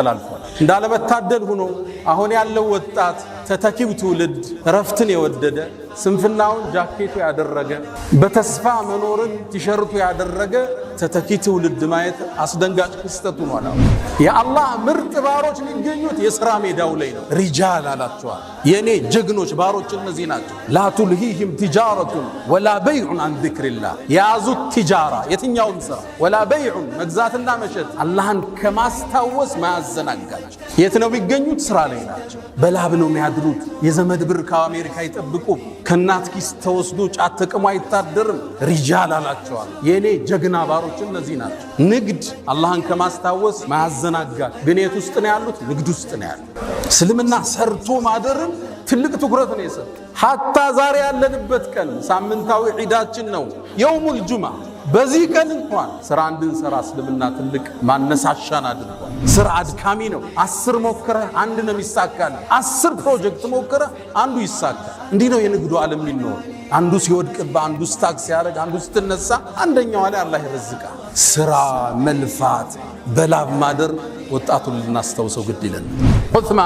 ተላልፏል። እንዳለመታደል ሆኖ አሁን ያለው ወጣት ተተኪው ትውልድ እረፍትን የወደደ፣ ስንፍናውን ጃኬቱ ያደረገ፣ በተስፋ መኖርን ቲሸርቱ ያደረገ ተተኪ ትውልድ ማየት አስደንጋጭ ክስተት ሆኗል። የአላህ ምርጥ ባሮች የሚገኙት የሥራ ሜዳው ላይ ነው። رجال አላቸዋል። የእኔ ጀግኖች ባሮች እነዚህ ናቸው። لا تلهيهم تجارة ولا بيع عن ذكر الله። የያዙት تجارة የትኛውም ስራ፣ ولا بيع መግዛትና መሸጥ አላህን ከማስታወስ ማያዘናጋቸው። የት ነው የሚገኙት? ስራ ላይ ናቸው። በላብ ነው የሚያድሩት። የዘመድ ብር ከአሜሪካ አይጠብቁም። ከእናት ኪስ ተወስዶ ጫት ተቅሞ አይታደርም። رجال አላቸዋል። የእኔ ጀግና ባሮች እነዚህ ናቸው። ንግድ አላህን ከማስታወስ ማያዘናጋል። ግን የት ውስጥ ነው ያሉት? ንግድ ውስጥ ነው ያሉት። እስልምና ሰርቶ ማደርን ትልቅ ትኩረት ነው የሰጠው። حتى ዛሬ ያለንበት ቀን ሳምንታዊ ዒዳችን ነው፣ يوم الجمعة። በዚህ ቀን እንኳን ስራ እንድንሰራ እስልምና ትልቅ ማነሳሻን አድርጓል። ስራ አድካሚ ነው። 10 ሞክረህ አንድ ነው የሚሳካል። 10 ፕሮጀክት ሞክረህ አንዱ ይሳካል። እንዲህ ነው የንግዱ ዓለም የሚኖር። አንዱ ሲወድቅብህ፣ አንዱ stuck ሲያደርግ፣ አንዱ ስትነሳ፣ አንደኛው ላይ አላህ ይረዝቃል። ስራ መልፋት፣ በላብ ማደር ወጣቱን ልናስታውሰው ግድ ይለን።